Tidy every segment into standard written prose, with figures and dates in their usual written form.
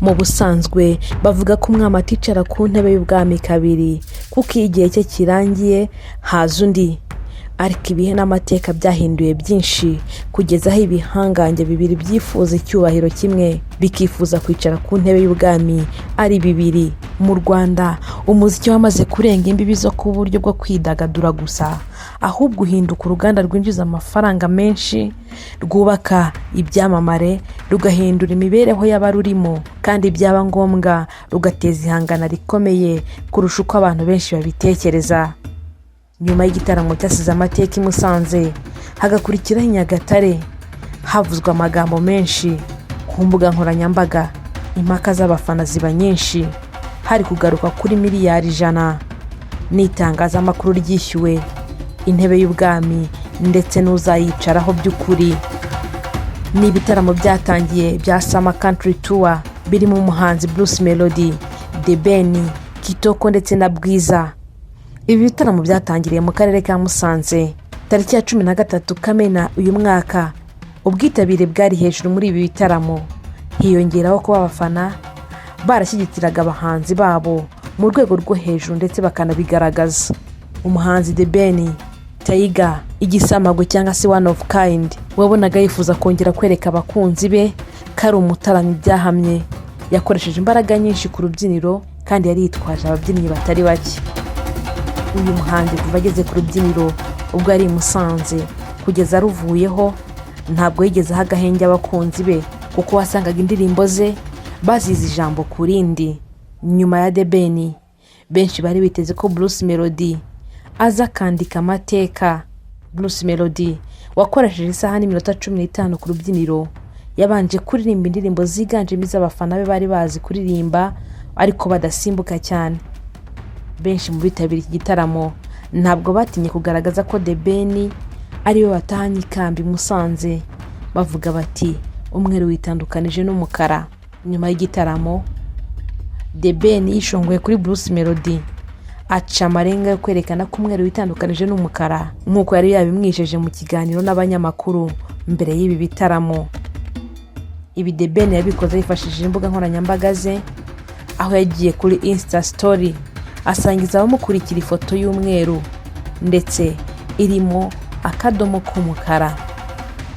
Mu busanzwe bavuga ko umwami aticara ku ntebe y'ubwami kabiri, kuko iyo igihe cye kirangiye haza undi. Ariko ibihe n'amateka byahinduye byinshi, kugeza aho ibihangange bibiri byifuza icyubahiro kimwe, bikifuza kwicara ku ntebe y'ubwami ari bibiri. Mu Rwanda, umuziki wamaze kurenga imbibi zo kuba uburyo bwo kwidagadura gusa, ahubwo uhinduka uruganda rwinjiza amafaranga menshi, rwubaka ibyamamare, rugahindura imibereho y'abarurimo, kandi byaba ngombwa rugateza ihangana rikomeye kurusha uko abantu benshi babitekereza. Nyuma y'igitaramo cyasize amateka i Musanze, hagakurikiraho i Nyagatare, havuzwe amagambo menshi ku mbuga nkoranyambaga, impaka z'abafana ziba nyinshi, hari kugaruka kuri miliyari 100 n'itangazamakuru ryishyuwe, intebe y'ubwami ndetse n'uzayicaraho by'ukuri. Ni ibitaramo byatangiye bya Summer Country Tour, birimo umuhanzi Bruce Melody, The Ben, Kitoko ndetse na Bwiza. Ibi bitaramo byatangiriye mu karere ka Musanze tariki ya 13 Kamena uyu mwaka. Ubwitabire bwari hejuru muri ibi bitaramo, hiyongeraho kuba abafana barashyigikiraga abahanzi babo mu rwego rwo hejuru ndetse bakanabigaragaza. Umuhanzi The Ben, Tiger, igisamagwe cyangwa se one of kind, wabonaga yifuza kongera kwereka abakunzi be ko ari umutaramyi byahamye. Yakoresheje imbaraga nyinshi ku rubyiniro kandi yari yitwaje ababyinnyi batari bake. Uyu muhanzi, kuva ageze ku rubyiniro ubwo yari i Musanze kugeza aruvuyeho, ntabwo yigeze aha agahenge abakunzi be, kuko wasangaga indirimbo ze bazize ijambo ku rindi. Nyuma ya The Ben, benshi bari biteze ko Bruce Melody aza akandika amateka. Bruce Melody wakoresheje isaha n'iminota 15 ku rubyiniro, yabanje kuririmba indirimbo ziganjemo iz'abafana be bari bazi kuririmba ariko badasimbuka cyane. Benshi mu bitabiriye iki gitaramo ntabwo batinye kugaragaza ko The Ben ariwe watahanye ikamba i Musanze, bavuga bati: "Umweru witandukanije n'umukara." Nyuma y'igitaramo, The Ben yishongoye kuri Bruce Melody, aca amarenga yo kwerekana ko umweru witandukanije n'umukara, nk'uko yari yabimwijeje mu kiganiro n'abanyamakuru mbere y'ibi bitaramo. Ibi The Ben yabikoze yifashishije imbuga nkoranyambaga ze, aho yagiye kuri Insta Story asangiza abamukurikira ifoto y'umweru ndetse irimo akadomo k'umukara.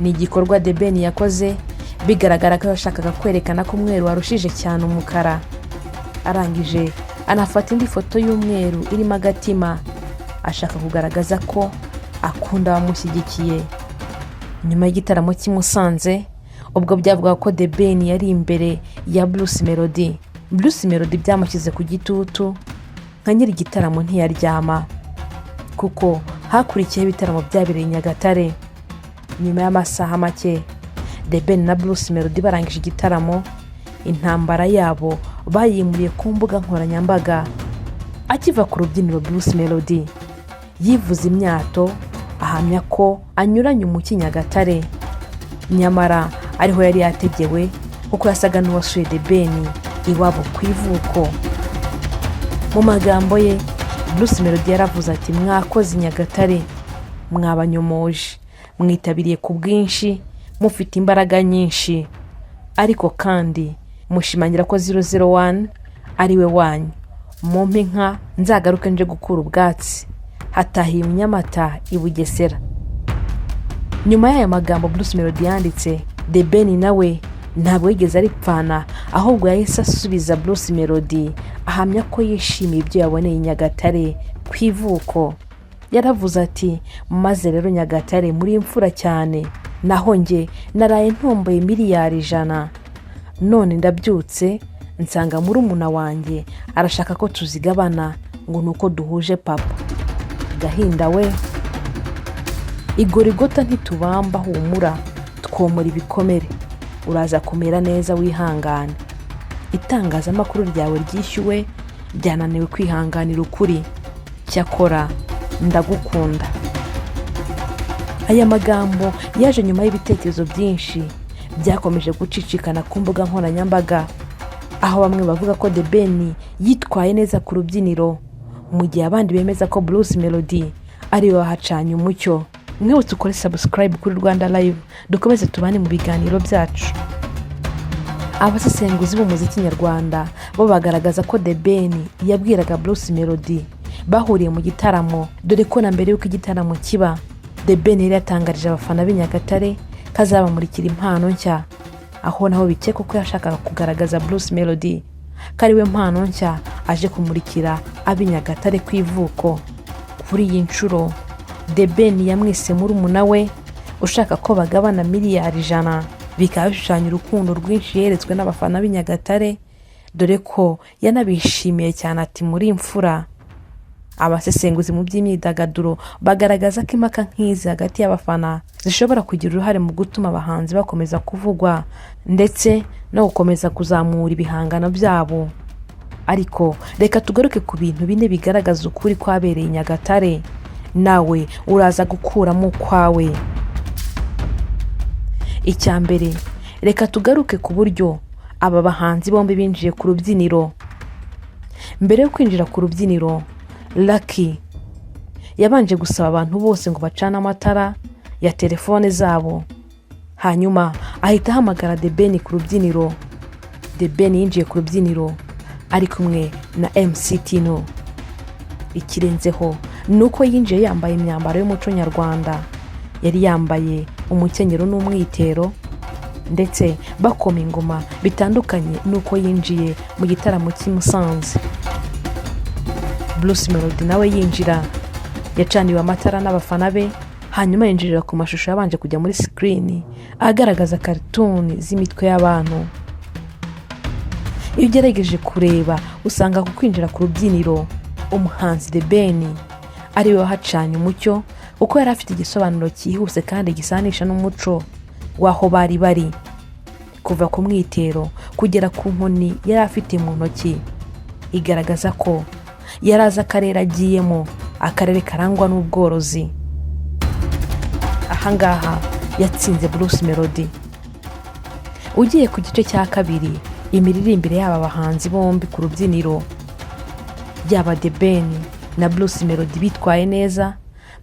Ni igikorwa The Ben yakoze bigaragara ko yashakaga kwerekana ko umweru warushije cyane umukara. Arangije anafata indi foto y'umweru irimo agatima, ashaka kugaragaza ko akunda abamushyigikiye. Nyuma y'igitaramo cy'i Musanze, ubwo byavugaga ko The Ben yari imbere ya Bruce Melody, Bruce Melody byamushyize ku gitutu nka nyiri igitaramo, ntiyaryama, kuko hakurikiyeho ibitaramo byabereye i Nyagatare. Nyuma y'amasaha make The Ben na Bruce Melody barangije igitaramo, intambara yabo bayimuriye ku mbuga nkoranyambaga. Akiva ku rubyiniro, Bruce Melody yivuze imyato, ahamya ko anyuranye umucyo i Nyagatare, nyamara ariho yari yategewe, kuko yasaga n'uwasuye The Ben iwabo ku ivuko. Mu magambo ye, Bruce Melody yaravuze ati: "Mwakoze Nyagatare, mwabanyomoje, mwitabiriye ku bwinshi, mufite imbaraga nyinshi, ariko kandi mushimangira ko 001 ari we wanyu. Mumpe inka nzagaruke nje gukura ubwatsi hatahiye Nyamata i Bugesera." Nyuma y'aya magambo Bruce Melody yanditse, The Ben nawe ntabwo yigeze aripfana, ahubwo yahise asubiza Bruce Melody, ahamya ko yishimiye ibyo yaboneye i Nyagatare ku ivuko. Yaravuze ati: "Maze rero Nyagatare muri imfura cyane, naho njye naraye ntomboye miliyari 100, none ndabyutse nsanga murumuna wanjye arashaka ko tuzigabana ngo ni uko duhuje papa. Gahinda we, igorigota ntitubamba, humura twomora ibikomere, uraza kumera neza, wihangane. Itangazamakuru ryawe ryishyuwe ryananiwe kwihanganira ukuri, cyakora ndagukunda." Aya magambo yaje nyuma y'ibitekerezo byinshi byakomeje gucicikana ku mbuga nkoranyambaga, aho bamwe bavuga ko The Ben yitwaye neza ku rubyiniro, mu gihe abandi bemeza ko Bruce Melody ariwe wahacanye umucyo. Mwibutse ukore subscribe kuri Rwanda Live, dukomeze tubane mu biganiro byacu. Abasesenguzi b'umuziki nyarwanda bo bagaragaza ko The Ben yabwiraga Bruce Melody bahuriye mu gitaramo, dore ko na mbere y'uko igitaramo kiba, The Ben yari yatangarije abafana b'i Nyagatare ko azabamurikira impano nshya, aho naho bikekwa ko yashakaga kugaragaza Bruce Melody ko ari we mpano nshya aje kumurikira ab'i Nyagatare ku ivuko. Kuri iyi nshuro, The Ben yamwise murumuna we ushaka ko bagabana miliyari 100, bikaba bishushanya urukundo rwinshi yeretswe n'abafana b'i Nyagatare, dore ko yanabishimiye cyane, ati: "Muri imfura." Abasesenguzi mu by'imyidagaduro bagaragaza ko impaka nk'izi hagati y'abafana zishobora kugira uruhare mu gutuma abahanzi bakomeza kuvugwa ndetse no gukomeza kuzamura ibihangano byabo. Ariko reka tugaruke ku bintu bine bigaragaza ukuri kwabereye i Nyagatare, nawe uraza gukuramo ukwawe. Icya mbere, reka tugaruke ku buryo aba bahanzi bombi binjiye ku rubyiniro. Mbere yo kwinjira ku rubyiniro, Lucky yabanje gusaba abantu bose ngo bacane amatara ya telefone zabo, hanyuma ahita ahamagara The Ben ku rubyiniro. The Ben yinjiye ku rubyiniro ari kumwe na MC Tino. Ikirenzeho ni uko yinjiye yambaye imyambaro y'umuco nyarwanda, yari yambaye umukenyero n'umwitero, ndetse bakoma ingoma, bitandukanye n'uko yinjiye mu gitaramo cy'i Musanze. Bruce Melody nawe yinjira yacaniwe amatara n'abafana be, hanyuma yinjirira ku mashusho yabanje kujya muri sikirini agaragaza karituni z'imitwe y'abantu. Iyo ugerageje kureba, usanga ku kwinjira ku rubyiniro umuhanzi The Ben ariwe wahacanye umucyo, kuko yari afite igisobanuro cyihuse kandi gisanisha n'umuco w'aho bari bari. Kuva ku mwitero kugera ku nkoni yari afite mu ntoki, igaragaza ko yari azi akarere agiyemo, akarere karangwa n'ubworozi. Ahangaha yatsinze Bruce Melody. Ugiye ku gice cya kabiri, imiririmbire y'aba bahanzi bombi ku rubyiniro, yaba The Ben na Bruce Melody bitwaye neza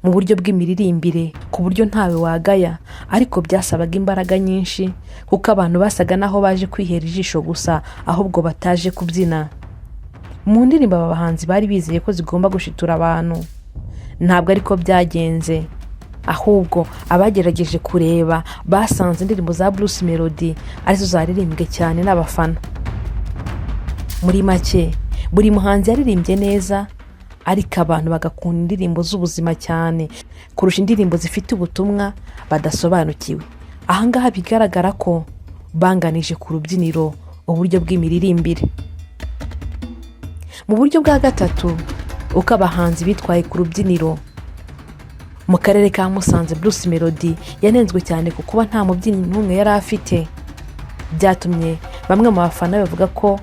mu buryo bw'imiririmbire, ku buryo ntawe wagaya, ariko byasabaga imbaraga nyinshi kuko abantu basaga n'aho baje kwihera ijisho gusa, ahubwo bataje kubyina. Mu ndirimbo aba bahanzi bari bizeye ko zigomba gushitura abantu, ntabwo ariko byagenze. Ahubwo abagerageje kureba basanze indirimbo za Bruce Melody arizo zaririmbwe cyane n'abafana. Muri make, buri muhanzi yaririmbye neza, ariko abantu bagakunda indirimbo z'ubuzima cyane kurusha indirimbo zifite ubutumwa badasobanukiwe. Ahangaha bigaragara ko banganije ku rubyiniro uburyo bw'imiririmbire. Mu buryo bwa gatatu, uko abahanzi bitwaye ku rubyiniro mu karere ka Musanze, Bruce Melody yanenzwe cyane ku kuba nta mubyinnyi n'umwe yari afite. Byatumye bamwe mu bafana bavuga ko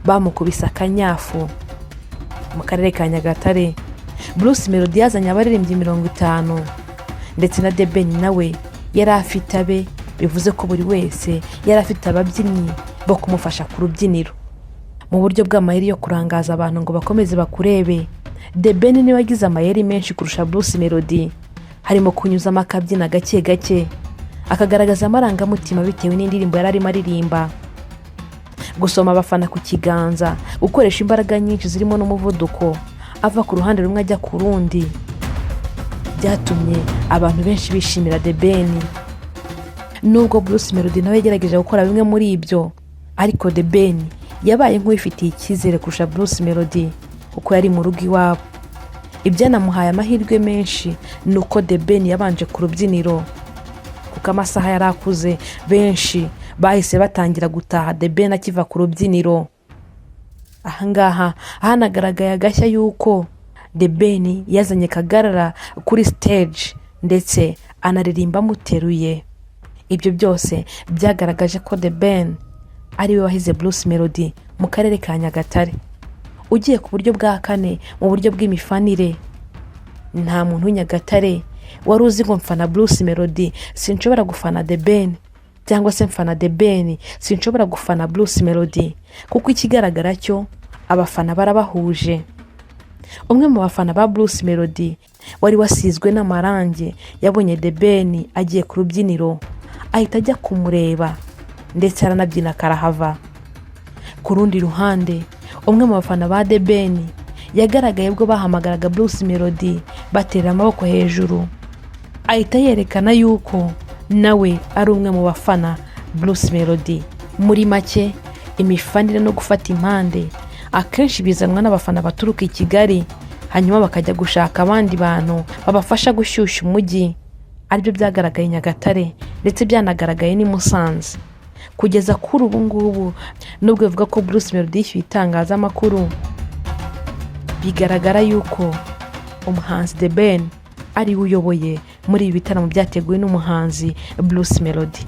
bamukubise akanyafu. Mu karere ka Nyagatare, Bruce Melody yazanye abaririmbyi 50, ndetse na The Ben nawe yari afite abe, bivuze ko buri wese yari afite ababyinnyi bo kumufasha ku rubyiniro. Mu buryo bw'amayeri yo kurangaza abantu ngo bakomeze bakurebe, The Ben niwe wagize amayeri menshi kurusha Bruce Melody, harimo kunyuzamo akabyina gake gake, akagaragaza amarangamutima bitewe n'indirimbo yari arimo aririmba, gusoma abafana ku kiganza, gukoresha imbaraga nyinshi zirimo n'umuvuduko, ava ku ruhande rumwe ajya ku rundi. Byatumye abantu benshi bishimira The Ben. Nubwo Bruce Melody nawe yagerageje gukora bimwe muri ibyo, ariko The Ben yabaye nk'uwifitiye icyizere kurusha Bruce Melody kuko yari mu rugo iwabo. Ibyanamuhaye amahirwe menshi ni uko The Ben yabanje ku rubyiniro, kuko amasaha yari akuze, benshi bahise batangira gutaha The Ben akiva ku rubyiniro. Ahangaha hanagaragaye agashya y'uko The Ben yazanye Kagarara kuri stage, ndetse anaririmba amuteruye. Ibyo byose byagaragaje ko The Ben ariwe wahize Bruce Melody mu karere ka Nyagatare. Ugiye ku buryo bwa kane, mu buryo bw'imifanire, nta muntu w'i Nyagatare wari uzi ngo mfana Bruce Melody, sinshobora gufana The Ben, cyangwa se mfana The Ben, sinshobora gufana Bruce Melody, kuko ikigaragara cyo abafana barabahuje. Umwe mu bafana ba Bruce Melody wari wasizwe n'amarangi yabonye The Ben agiye ku rubyiniro, ahita ajya kumureba. Ndetse aranabyina karahava. Ku rundi ruhande, umwe mu bafana ba The Ben yagaragaye ubwo bahamagaraga Bruce Melody batera amaboko hejuru, ahita yerekana yuko nawe ari umwe mu bafana Bruce Melody. Muri make, imifanire no gufata impande akenshi bizanwa n'abafana baturuka i Kigali, hanyuma bakajya gushaka abandi bantu babafasha gushyushya umujyi, aribyo byagaragaye i Nyagatare, ndetse byanagaragaye n'i Musanze. Kugeza kuri ubu ngubu, nubwo bivuga ko Bruce Melody yishyuye itangazamakuru, bigaragara yuko umuhanzi The Ben ariwe uyoboye muri ibi bitaramo byateguwe n'umuhanzi Bruce Melody.